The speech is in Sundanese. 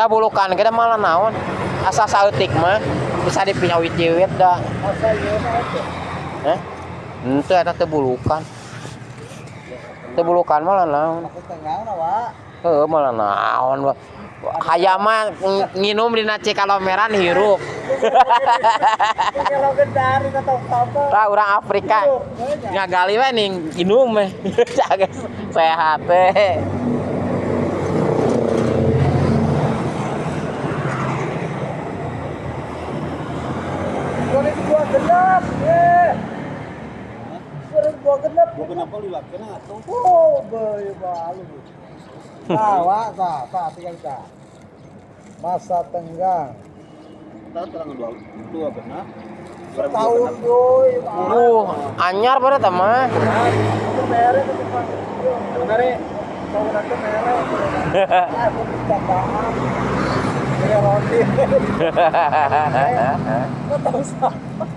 Da bulukan kita malah naon. Asa saeutik mah bisa dipicawit-ciwit da. Asa ieu mah teh. Heh? Henteu, eta teh bulukan. Teu bulukan malah naon. Aku tengah na, Wak. Heuh, malah naon. Wah. Hayam mah nginum dina Cikalomeran hirup. Kalau gendar atau apa. Tah, urang Afrika ngagali we ning inum we. Jaga sehat teh. 2026, eh. 2026. Gua kenapa lu kena atuh? Oh, bae balu. Tah, Wak, tah, tah tinggal tah. Masa tenggang. Tah terang dua dua genap. Setahun boy. Anyar pada tah mah. Itu mere itu Pak. Mere. Tahun itu mere. Ah, aku bercandaan. Mere roti. Kok tahu siapa?